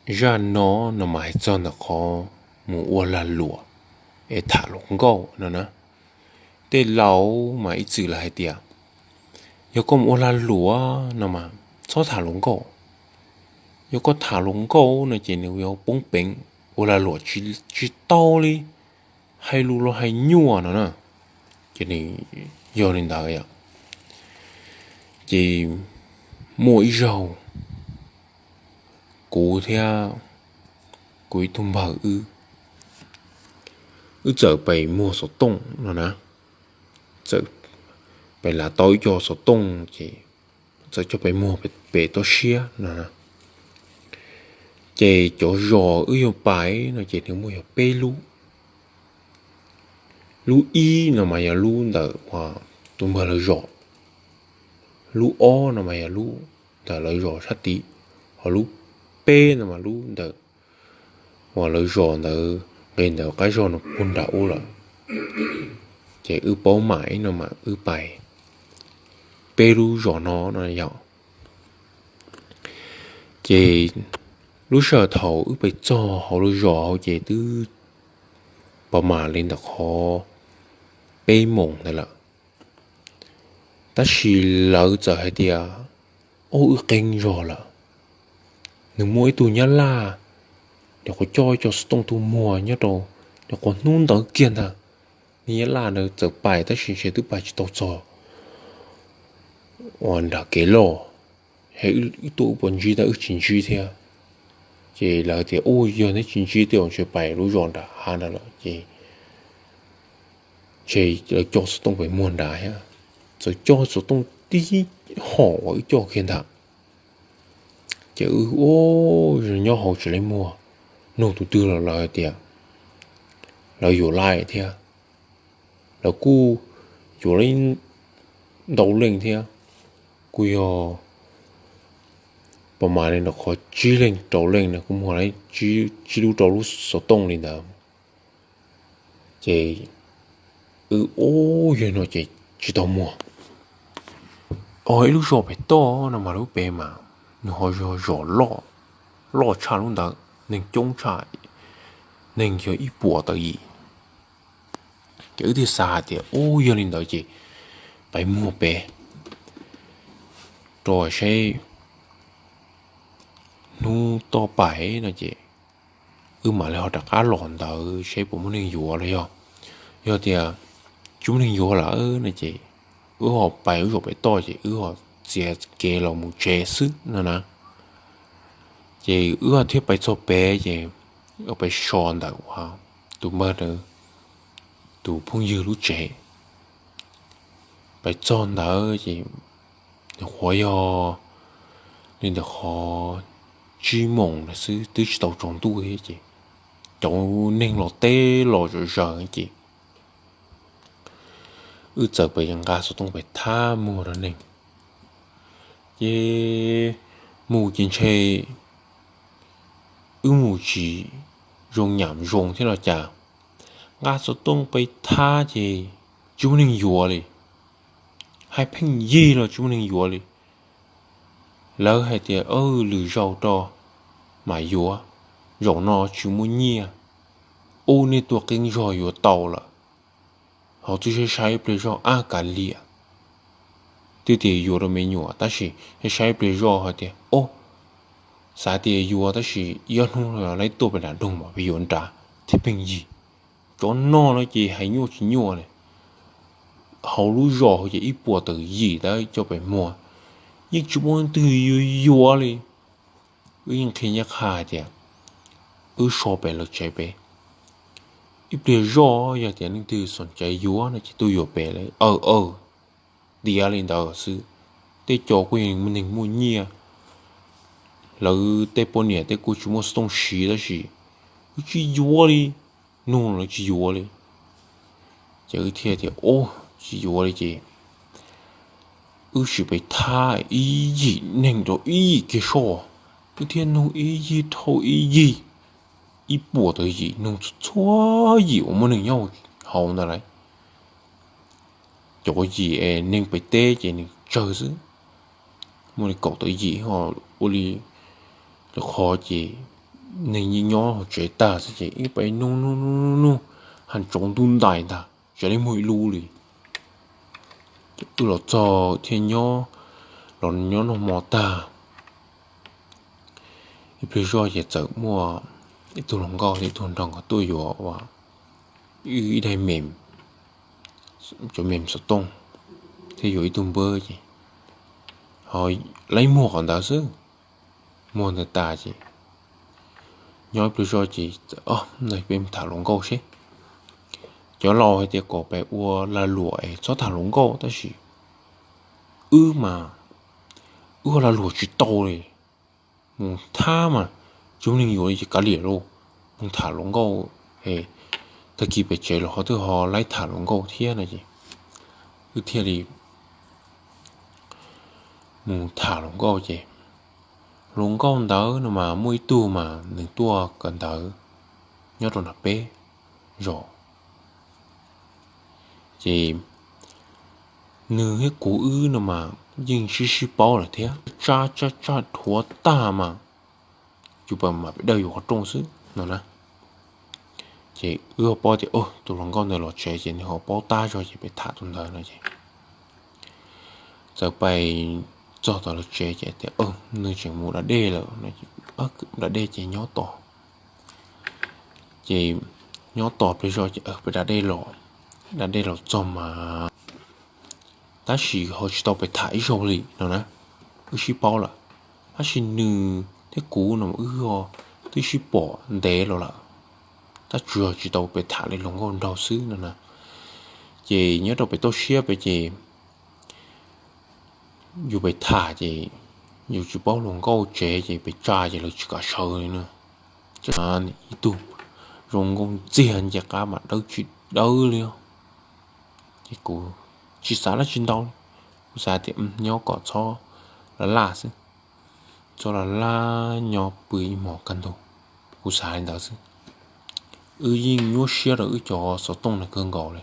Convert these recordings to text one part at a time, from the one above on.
Zaj no no mas hais txog ntawm qhov mus ua lag luam es tham hluas nkauj no na. Tej laus mas ib txwm lawv hais tias yog koj mus ua lag luam no mas txhob tham hluas nkauj. Yog koj tham hluas nkauj no ces nws yuav poob peev, ua lag luam tsis tau li, hais lus los hais nyuaj no na. Ces nws yog li ntawd yom. Ces muaj ib zaug kuv thiab kuv ib tug npawg wb, wb txawm pais muag xov tooj no na. Txawm pais lav tau ib co xov tooj ces txawm coj pais muag pem toj siab no. Ces cov zos wb yog pais no ces nws muaj yog peb lub. Lub ib no mas yog lub ntawm uas tus npawg lawv zos, lub ob no mas yog lub ntawm lawv zos sab tid, ho lub peb no mas lub ntawm uas lawv zos ntawd nqis ntawm qab zog no puag nram ub lawm. Ces wb paub mam no mas wb pais peb lub zos no no yog. Ces lub sij hawm thaum wb pais txog hauv lub zos hauv ces twb pas mas li ntawm qhov peb moos ntawd lawm. Tab sis lawv txawm hais tias, Ub, wb qee zog lawm. Nws muaj ib tug nyab laj, nws qhuav coj cov xov tooj tuaj muag nyob rau, nws qhuav hnub ntawd kiag ntag. Niag nyab laj ntawd txawm pais tab sis ntshe twb pais tsis tau txog uas nram kev loj, es wb tuaj wb puas ntsib tab wb tsis ntsib thiab. Ces lawv tias, Ub, yog neb tsis ntsib tej zaum ntshe pais lub zos nram hav ntawd lawm. Ces ntshe lawv coj xov tooj pais muag nrad thiab. Txawm coj xov tooj tib hom uas wb coj kiag ntag. Ces wb ua nyob hauv tsis laib muag, nug tus twg los lawv hais tias lawv yuav laij thiab. Lawv kuj yuav laij ntau leej thiab, kuj yog pas mas li ntawm qhov tsib leej rau leej na, kuj muag laij tsib lub rau lub xov tooj li ntawd. Ces wb ua yog no ces tsis tau muag. Ib lub zos pem toj no mas lub pem mas nws ho yog zos loj, loj tshaj lub ntawd, neeg coob tshaj, neeg yog ib puas tawm yim. Ces wb thiaj xav hais tias, Ub, yog li ntawd ces pais muag pem rau seb hnub toj pais no ces wb mam li ho rov qab los ntawd seb puas muaj neeg yuav los yog. Yog tias tsis muaj neeg yuav lawm no ces wb ho pais lub zos pem toj ces wb ho txiav kev los mus tsev xwb no na. Ces wb ho thiaj pais txog pem ces pais so ntawm tus npawg ntawd tus phooj ywg lub tsev. Pais txog ntawd ces nws qhuav yog li ntawm qhov tsib moos lawm xwb, twb tsis tau tsaus ntuj thiab ces cov neeg los teb los zom zaws ces wb txawm pais nqa xov tooj pais thab muag rau neeg. Ces mus ces ntshe wb mus tsis zoo nyam zoo thiab los cas, nqa xov tooj pais thab ces tsis muaj neeg yuav li. Hais pheej yig los tsis muaj neeg yuav li. Lawv hais tias, Lwm zaus rau mam yuav, zaum no tsis muaj nyiaj. Ub, nej tuaj qeeb zog yuav tau lawm. Hauv txwj saib saib ib pliag zog ab kav liam, twb tias yuav rau me nyuam tab sis saib saib ib pliag zog hais tias, Ob, xav tias yuav tab sis ib ob hnub laib tuaj pem nram nroog mas peb yuav nrad thiab pheej yig. Cov no no ces hais nyuaj tsis nyuaj li. Hauv lub zos hauv ces ib puas tawm yim tab coj pem muag, yeej tsis muaj leej twg yuav yuav li. Wb yeej qhia nyab qha hais tias wb so pem lawv tsev pem, ib pliag zoj yog tias leej twg xom caiv yuav no ces tuaj yuav pem lawm. Aw aw, tiav li ntawd xwb. Tej cov kuj yog neeg muaj nyiaj, lawv tej poj niam tej kuj tsis muaj xov tooj siv tab sis wb tsis yuav li, nug los lawv tsis yuav li. Ces wb thiaj tias, Ob, tsis yuav li ces wb sim pem thab ib yim neeg rau ib yim kiag soj. Wb thiaj nug ib yig dhau ib yig, ib puas tawm yim, nug txhua yim uas muaj neeg nyob hauv ntawd lawm. Cov yim es neeg pem teb ces nws tsawg xwb, muaj li kaum tawm yim ho ua li lawv qhov ces neeg yeej nyob hauv tsev tag xwb ces ib pab nug nug nug nug nug, haj tsaus ntuj ntais ntag tsis muaj ib lub li. Wb los txog thiaj nyob, los nyob noj hmo tag, ib pliag zoj ces txawm muaj ib tug hluas nkauj thiab ib tug nraug nkawd tuaj yuav ua ib daim mem, cov mem xov tooj, thiab yuav ib tug npawb ces, o, laib muag qhov ntawd xwb. Muag ntawd tas ces nyob ib pliag zoj ces, o, peb mus tham hluas nkauj seb. Cov laus hais tias kom peb ua lag luam es txhob tham hluas nkauj tab sis wb mas, wb ua lag luam tsis tau li. Mus thab mas tsis muaj neeg yuav li ces kav liam lauj, mus tham hluas nkauj, tag kis pem tsev los ho twb ho laib tham hluas nkauj thiab no ces wb thiaj li mus tham hluas nkauj ces, hluas nkauj ntawd no mas muaj ib tug mas nws tuaj kawm ntawv nyob rau nram peb zos. Ces nws thiab kuv wb no mas yeej sib sib paub lawm thiab, tsab tsab tsab dhuav tag mas, tus pab mas peb dawj yuav qhov rooj xwb no na. Ces wb ho paub tias tus hluas nkauj ntawd los tsev ces nws ho paub tab zog ces peb tham tus ntawd no ces txawm pais txog tom lawv tsev ces tias nws tseem mus da dej lawm, da dej ces nyob tos. Ces nyob tos pliag zog ces peb da dej los, da dej los txog mas tab sis ho tsis tau pes tham ib zaug li no na. Wb sib paub lawm, tab sis nws thiab kuv no wb twb sib pom ntev los lawm, tab sis tsis tau pes tham li, hluas nkauj nraug xwb no na. Ces nyob rau pem toj siab pem ces yus pes tham ces yus tsis paub hluas nkauj tsev ces pes tsa ces lawv tsis kam sawv li na. Ib tug zoo nkauj ntxiag nce qab mas dawb tsis dawb li. Ces kuv tsis xav dab tsi ntau, kuv xav tias nyob kom txhob laj laj xwb, txhob laj laj nyob pw ib hmos kaj ntug, kuv xav li ntawd xwb. Wb yeej nyuaj siab rau wb cov xov tooj no kawg nkaus li,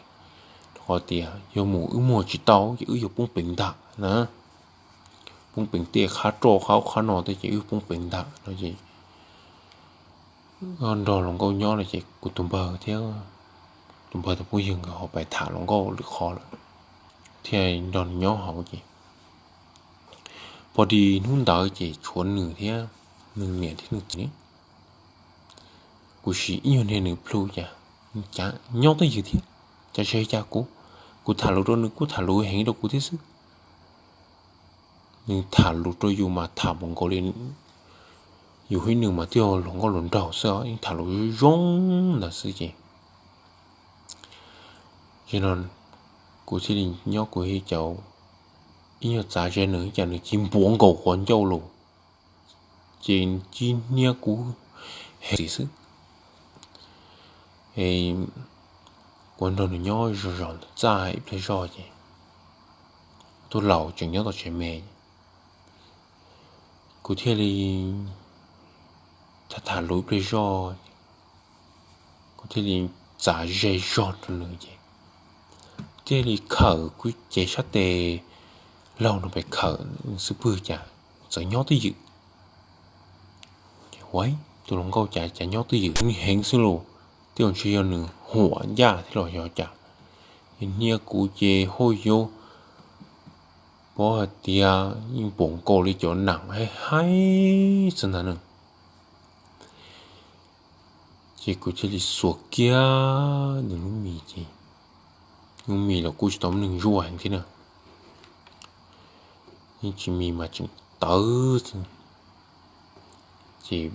rau qhov tias yog mus wb muag tsis tau ces wb yuav poob peev ntag na. Poob peev tej qhab roj qhab ub qhab no tej ces wb poob peev ntag no ces nrog hluas nkauj nyob no ces kuv tus npawg thiab tus npawg tus phooj ywg nkawd ho pais tham hluas nkauj lwm qhov lawm, thiaj nrog nws nyob hauv ces pog di hnub ntawd ces tshuav nws thiab nws niam thiab nws txiv. Kuv siv ib nyuag niag nws plhu cas, cas nyob twj ywm thiab, cas tsis hais cas kuv, kuv tham lus rau nws kuj tham lus heev rau kuv thiab xwb. Nws tham lus rau yus mas tham npaum nkaus li yus thiab nws mas twb yog hluas nkauj hluas nraug xwb, yeej tham lus zoo ntawd xwb ces, ces no kuv thiaj li nyob kuv ib nyuag txav ze nws cas nws cia npuav nkaus quav ncauj los, ces cia hnia kuv heev xwb. Kuv nrog nws nyob zov zov txaj ib pliag zog ces, tus laus tseem nyob tom tsev me, kuv thiaj li tham tham lus ib pliag zog, kuv thiaj li txav ze zog rau nws ces thiaj li khawm kuv cev sab tes laug no pes khawm xub pwg cas txawm nyob twj ywm. Ua, tus hluas nkauj cas cas nyob twj ywm heev xwb los, tej zaum ntshe yog nws huam ncaj thiab los yog cas, hnia kuv ces hauj yau, paub hais tias yeej npuav nkaus li cov nam haib haib xwb ntag na. Ces kuv thiaj li xuas kiag nws lub mis ces, lub mis los kuj tsis tau muaj neeg zuaj heev thiab na, yeej tsis mis mas tseem tawv xwb. Ces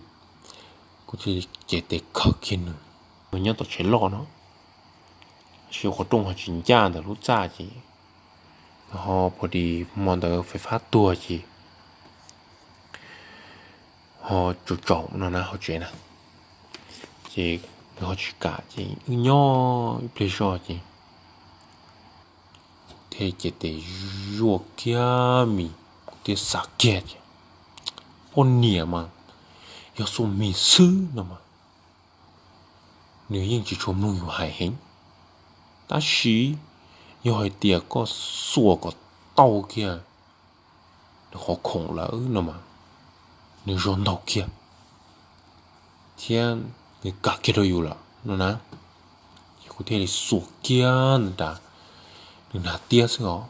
kuv thiaj li cev tes khawm kiag nws, nws nyob tom tsev loj no, tab sis qhov rooj ho tsis ncaj ntawm lub txaj ces, ho pos dis hmo ntawd fais fab tuag ces ho tsaus tsaus no na hauv tsev na, ces nws ho tsis kam ces wb nyob ib pliag zog ces thiaj cev tes zuaj kiag mis, kuv thiaj xav kiag tias poj niam mas yog xuas mis xwb no mas nws yeej tsis tshua mloog yus hais heev, tab sis yog hais tias koj xuas kom tau kiag nws qhov khoom lawm no mas nws zoo ntaug kiag. thiab nws kam kiag rau yus lawm no na. Ces kuv thiaj li xuas kiag nws nram, nws nram tiab xwb os,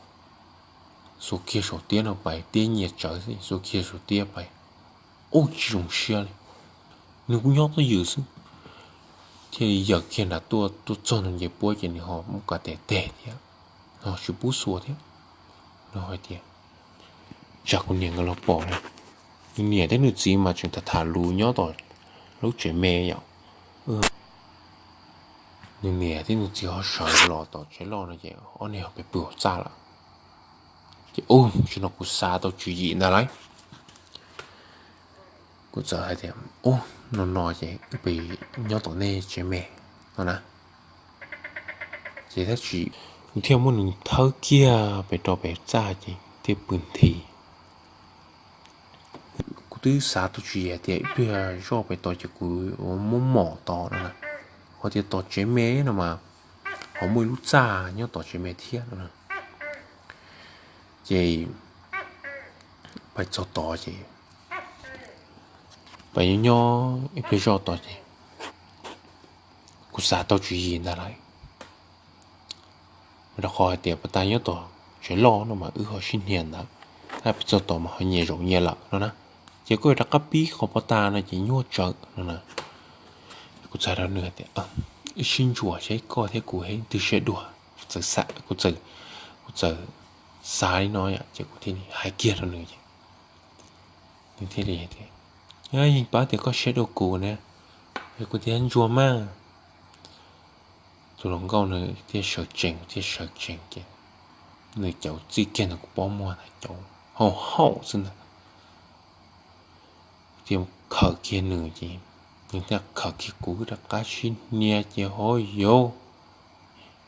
xuas kiag saum tiab no pais, tiab nyias tsawv xwb, xuas kiag saum tiab pais, ub tsis zoo siab li, nws kuj nyob twj ywm xwb. Thiaj li yawm kiag nram tuaj, tuaj txog nws nce puab ces nws ho muab kav tes teg thiab, ho tsis pub xuas thiab. Nws hais tias, tsam kuv niam nkawd los pom na, nws niam thiab nws txiv mas tseem tham tham lus nyob tom lub tsev me yom. Nws niam thiab nws txiv ho sawv los tom tsev loj no ces ob niag pes pw hauv txaj lawm. Ces ub, tam sim no kuv xav tau tswv yim ntag lauj. Kuv txawm hais tias, ub, no no ces wb pes nyob tom nej tsev me no na. Ces tab sis kuv thiaj muab nws thawb kiag pes rau pem txaj ces thiaj pw nthi. Kuv twb xav tau tswv yim tias ib pliag zoj pem tod ces kuv muab mom tod no na, ho tias tom tsev me no mas ho muaj ib lub txaj nyob tom tsev me thiab no. Ces pais txog tod ces pais nyob nyob ib pliag zoj tod ces kuv xav tau tswv yim ntag lauj. Rau qhov hais tias pov tas nyob tom tsev loj no mas wb ho sib hnia ntawd, tab peb txog tod mas ho nyias zaum nyias lawm no na. Ces koj yuav rov qab pib qhov pov tas no ces nyuaj tsawv no na. Kuv txawm hais rau nws hais tias, wb sib ntsuas seb koj thiab kuv leej twg siab dua. Kuv txawm xav li no ces kuv thiaj li hais kiag rau nws es nws thiaj li tias, yeej paub tias koj siab dua kuv na, es kuv thiaj ntsuas mas. Tus hluas nkauj nws thiaj sawv tsees, thiaj sawv tsees ces nws caum txij kiag ntawm kuv pob muag ntag, caum haum haum xwb ntag. Thiaj khawm kiag nws ces nws thiaj khawm kiag kuv, wb rov qab sib hnia ces ho yuav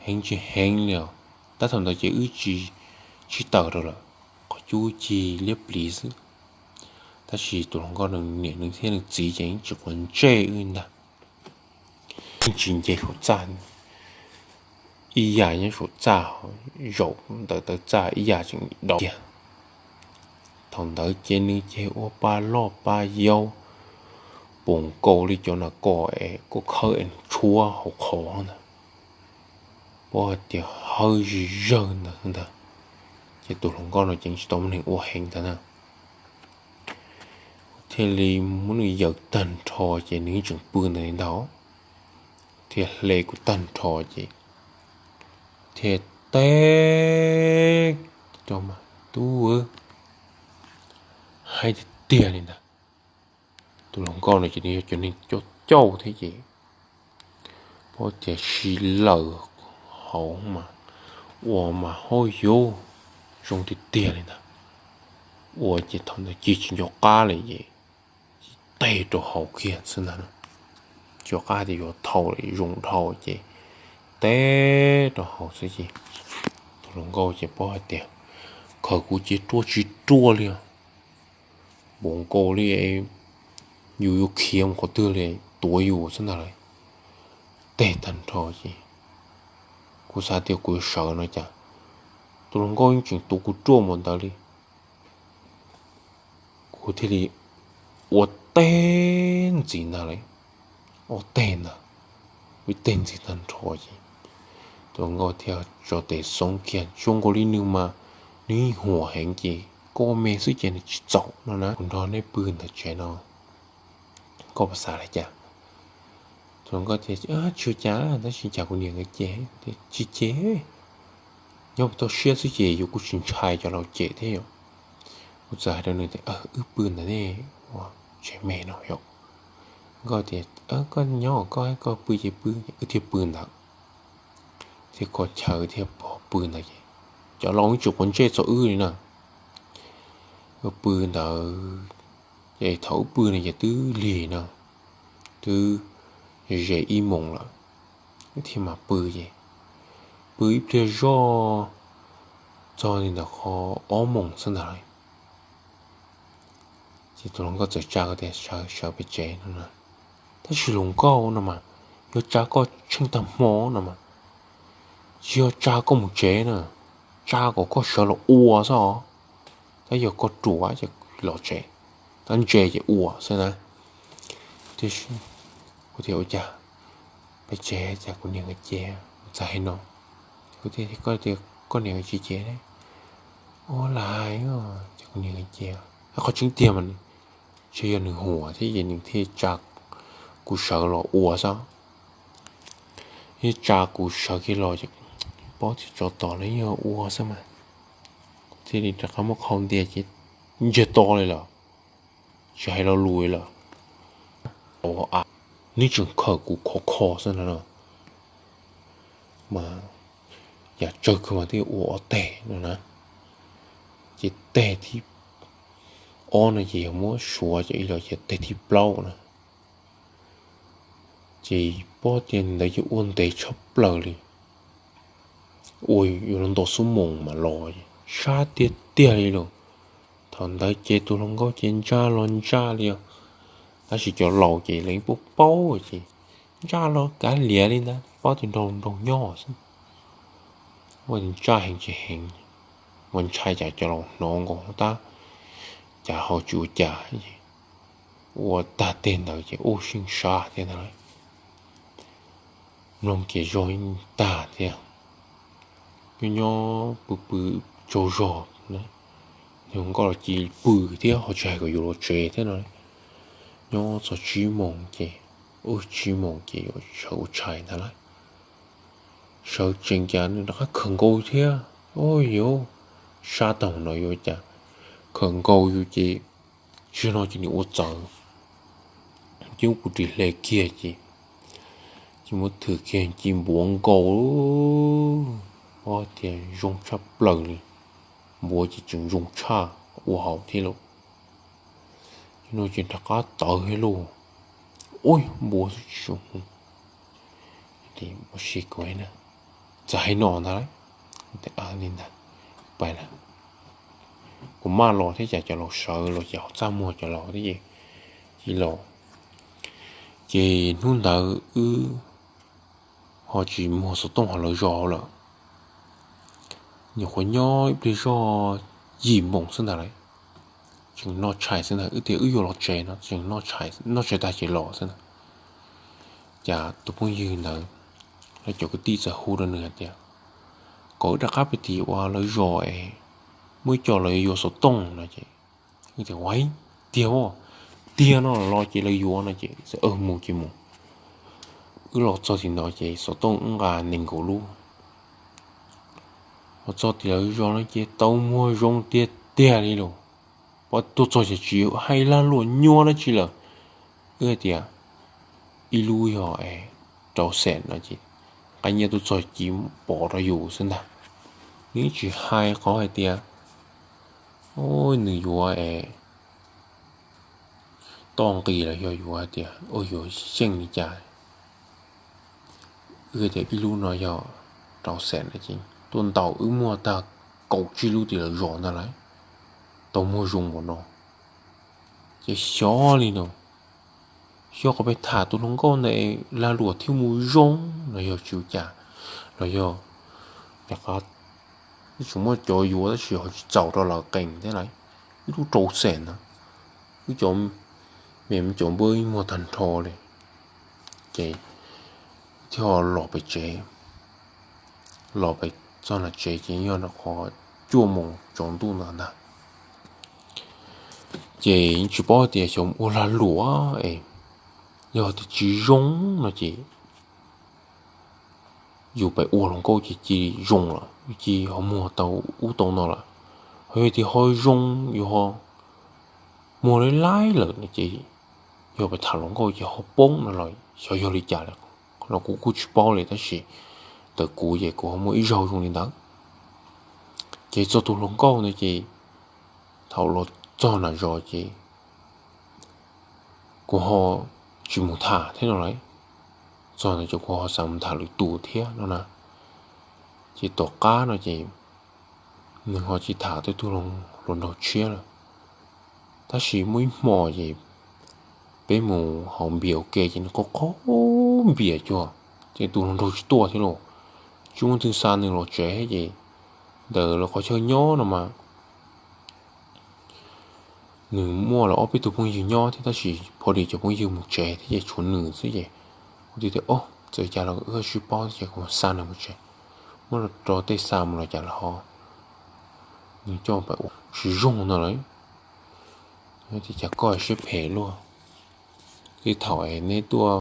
heev tsis heev li os. Tab thaum ntawd ces wb tsis, tsis tawm rau lawm, qhov cub cig liab pliv xwb. Tab sis tus hluas nkauj nws niam nws thiab nws txiv ces yeej tsis quav ntsej wb li ntag. Yeej tsis nce saum txaj, ib yam nyob saum txaj, zaum ntawm taw txaj ib yam tseem dau kiag. Thaum ntawd ces nws ces ua pa loj pa yau, poom nkaus li cov nas kos es koj khawb es nws tshuab hauv qhov ntag. Paub hais tias hawb zig zawg ntawd ntag. Ces tus hluas nkauj no ces tsis tau muaj neeg ua heev ntag na. Thiaj li muab nws yawm tag nrho ces nws yeej tseem pw ntawd li ntag. Thiaj hle kuv tag nrho ces thiaj teb rau mas, tub, hais tiag tiag li ntag. Tus hluas nkauj no ces nws yog cov neeg cauj cauj thiab ces paub tias si lawm hauv mas ua mas hauj yus zoo tiag tiag li ntag. Ua ces thaum ntawd cig tsis nco qab li ces teg rau hauv kiag xwb ntag. Tsis nco qab tias yuav thaum zoo dhau ces teg rau hauv xwb ces tus hluas nkauj ces paub hais tias khaws kuv ces ruaj tsis ruaj li, npaum nkaus li yus yuav khiav mus qhov twg li tuav yus xwb ntag lauj. Teg tag nrho ces kuv xav tias kuv yuav sawv no cas tus hluas nkauj yeej tseem tuav kuv ruaj npaum ntawd li. Kuv thiaj li ua teg ntxiv ntag lauj, ua teg ntag, ua teg ntxiv tag nrho ces tus hluas nkauj thiaj tso tes xoob kiag, zoo nkaus li nws mas nws yeej huam heev ces koj me xwb ces nws tsis txaus no na. Kuv nrog nej pw ntawm tsev no, koj puas xav li cas? Tus hluas nkauj tias, tsis ua cas, tab sis cas kuv niam nkawd cem. Tsis cem, nyob tau siab xwb ces yus kuj tsis ntshai cov laus cem thiab yom. Kuv txawm hais rau nws tias, wb pw ntawm nej ua tsev me no yom. Nkauj tias, koj nyob koj, koj pw ces pw, wb thiaj pw ntawd. Thiaj kho chaw thiaj pw ntawd ces cov laus yeej tsis quav ntsej txog wb li na. Wb pw ntawd ces thaum wb pw no ces twb lig no, twb ze ib moos lawm, wb thiaj mam pw ces pw ib pliag zoj txog li ntawm qhov ob moos xwb ntag. Ces tus hluas nkauj txawm tsa tias, sawv pem tsev no. Tab sis hluas nkauj no mas, yog tsa koj tsheej tag hmo no mas, tsis yog tsa koj mus tsev na, tsa kom koj sawv los ua xwb os. Tab yog koj ruam ces los tsev, tab ntse ces ua xwb na. Tiam sis Tias ua cas peb tsev cas kuv niam nkawd ces txawm hais no. Kuv thiaj tias koj niam nkawd tsis ces ne. Ua li cas? Ces kuv niam nkawd ces, qhov tseeb tiag mas ntshe yog nws huam thiab ces nws thiaj tsa kuv sawv los ua xwb. Thiaj tsa kuv sawv kiag los ces paub tias tsov tom los yog ua xwb mas, thiaj li rov qab muab qhau ntias ces ntsiag to li lawm, tsis hais lo lus li lawm. Ua a, nws tseem khawm kuv khov kho xwb no no. Mas yam tsawg kawg mas twb ua ob teg no na. Ces teg thib ob no ces yog muab suav cov ib los ces teg thib plaub na. Ces paub tias ntawd ces ua ntev tshaj plaws li, ua yuav luag nto xuab moos mas los, sab tiag tiag li lawm. Thaum ntawd ces tus hluas nkauj ces ntsaj los ntsaj li os, tab sis cov laus ces lawv yeej paub paub ces ntsaj los kav liam li ntawd, paub tias nraug nraug nyob xwb. Ua ntsaj heev tsis heev, ua ntshai cas cov laus hnov nkaus tab cas ho tsis ua cas. Ua tag teg ntawd ces ua seej sab thiab ntag lauj. Mloog kev zog tag thiab, nyob nyob pw pw tsaug zog, hluas nkauj los cia li pw thiab ho tsis hais kom yuav los tsev thiab no. Nyob txog tsib moos ces, ub, tsib moos ces yuav sawv ua tshais ntag lauj. Sawv tsees cas nws rov qab khawm nkaus thiab. Ub yuav, sab tag no yuav cas khawm nkaus yus ces, tsis no ces nws ua txawv. Ces kuv ris hle kiag ces, ces muab thwm kiag ci npuav nkaus, ua tias zoo tshaj plaws li. Npuav ces tseem zoo tshaj ua hauv thiab lauj. No ces rov qab tawv thiab lauj. Ub, npuav xwb tsis zoo. Ua si kuv na, txawm hais no ntag lauj. Li ntag, pais na, kuv maj los thiab cas cov laus sawv los ces ho txaj muag cov laus thiab ces, cia los. Ces hnub ntawd wb ho tsis muag xov tooj hauv lawv zos lawm. Nyuam qhuav nyob ib pliag zog yim moos xwb ntag lauj, tseem noj tshais xwb ntag, wb tias wb yuav los tsev no tseem noj tshais, noj tshais tag ces los xwb ntag. Cas tus phooj ywg ntawd, lawv cov kwv tij txawm hu rau nws hais tias kom wb rov qab pem tim uas lawv zos es muaj ib co lawv yuav xov tooj no ces, tias ua tiag, tiag no los ces lawv yuav no ces txawm mus ces mus. Wb los txog tim no ces xov tooj wb nqa nees nkaum lub. Los txog tim lawv zos no ces tau muag zoo tiag tiag li lauj. Pom tuaj txog ces tsis hais lag luam nyuaj dab tsi lawm. Wb hais tias ib lub yog rau xees no ces, qab nyiaj tuaj txog ci pov rau yus xwb ntag. Nws tsis hais qhov hais tias nws yuav toj nqis los yog yuav hais tias yuav xyeej li cas. Wb tias ib lub no yog rau xees no ces tuaj ntaus wb muag tag kaum tsib lub tim lawv zos ntag lauj. Tau muag zoo npaum no ces xyov li no, xyov qhov peb tham tus hluas nkauj ntawd lag luam thiaj mus zoo los yog tsis ua cas, los yog rov qab, tseem muaj cov yuav tab sis ho tsis txaus rau lawv qees thiab lauj. Ib lub rau xees na, wb cov me cov npawb muag tag nrho li. Ces thiaj los pem tsev, los pem txog nram tsev ces yog qhov cuaj moos tsaus ntuj ntawd ntag. Ces yeej tsis paub tias xyov ua lag luam es, yog tias tsis zoo no ces yus pem ua hluas nkauj ces cia li zoo lawm, cia li ho muag tau ub tau no lawm. Ho yog tias ho zoo, yus ho muag laib laib lawm no ces yog pem tham hluas nkauj ces ho poob no los xyov yog li cas li, qhov no kuv kuj tsis paub li tab sis ntawm kuv ces kuv ho muaj ib zaug zoo li ntawd. Ces txog tus hluas nkauj ntawd ces thaum los txog nram zos ces kuv ho tsis mus tham thiab no lauj. Txog ntawd ces kuv ho xav mus tham lwm tus thiab no na. Ces tom qab no ces nws ho tsis tham tej tug hluas nraug tshiab lawm. Tab sis muaj ib hmo ces peb mus haus npias ua ke ces nws qaug qaug npias cuag, ces tus hluas nraug tsis tuaj thiab los, tsis muaj twg xa nws los tsev ces ntawm lawv qhov chaw nyob no mas nws muaj lawv ob peb tug phooj ywg nyob thiab tab sis pho dis cov phooj ywg mus tsev thiab ces tshuav nws xwb ces Kuv tij tias, Ob, txawm cas los wb sib paub ces kuv xa nws mus tsev, muab rau tej xa mus los cas los ho nws coj pem ua siv zog no lawm. Ces cas koj siab phem luaj, tej thaum neb tuaj